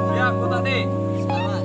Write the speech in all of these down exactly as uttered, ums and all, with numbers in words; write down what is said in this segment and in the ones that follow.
Siap, kotak tik. Selamat.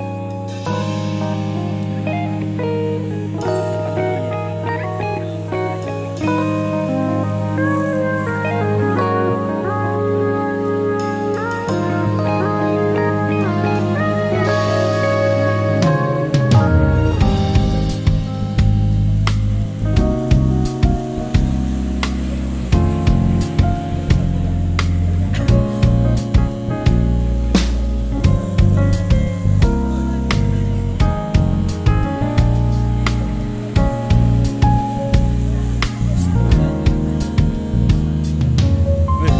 Weh,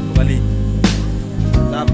dua kali. Sap.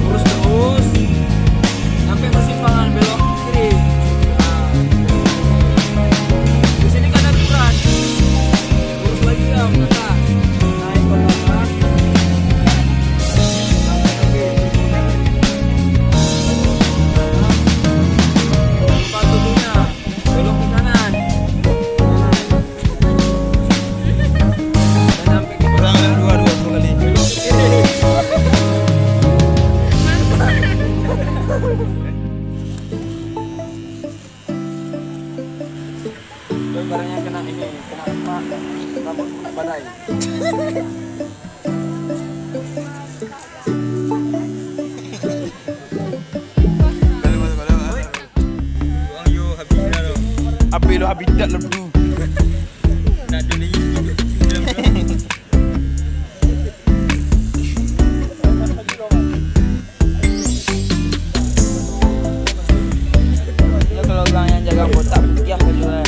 Lurus terus sampai persimpangan, belok kiri. Nah, di sini kan ada kuburan. Lurus lagi, ya, ke atas. Naik ke atas. Lupa tutunya. Belok ke kanan. Kanan. Ulang dua, dua puluh kali. Belok ke kiri. Barangnya kena ini, kena apa? Rambut badai. Api lo habis dah lo. Nak dulu. Ya, kalau orang yang jaga kotak putih, eh.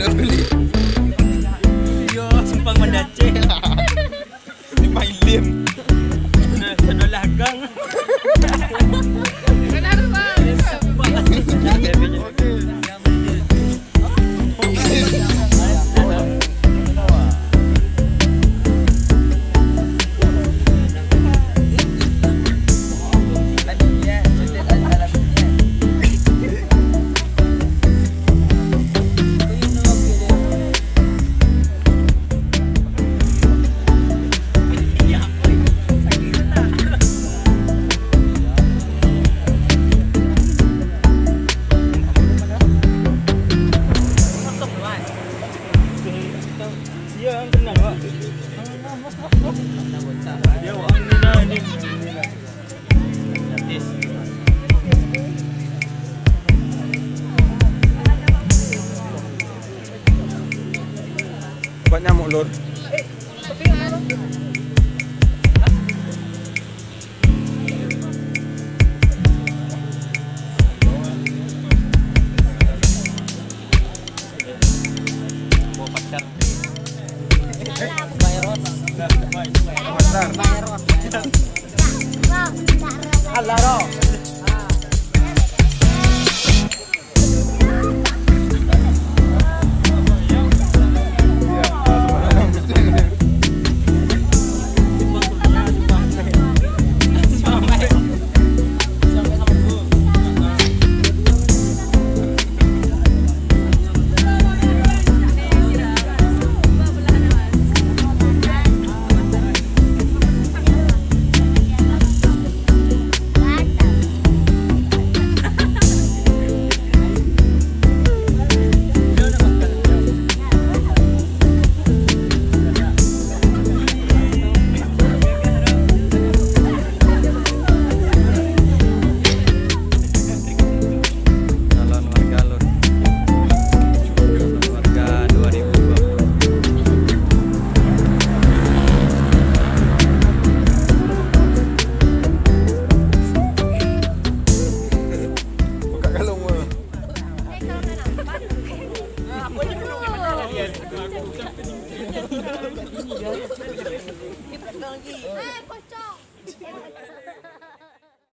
Yo, simpang Banda Aceh. Simpang Ilim. Nah, sebelah gang. Banyak nyamuk, Lur. Calon warga Lur. Calon warga dua ribu dua puluh. Buka kalung, Bang. Eh, pocong.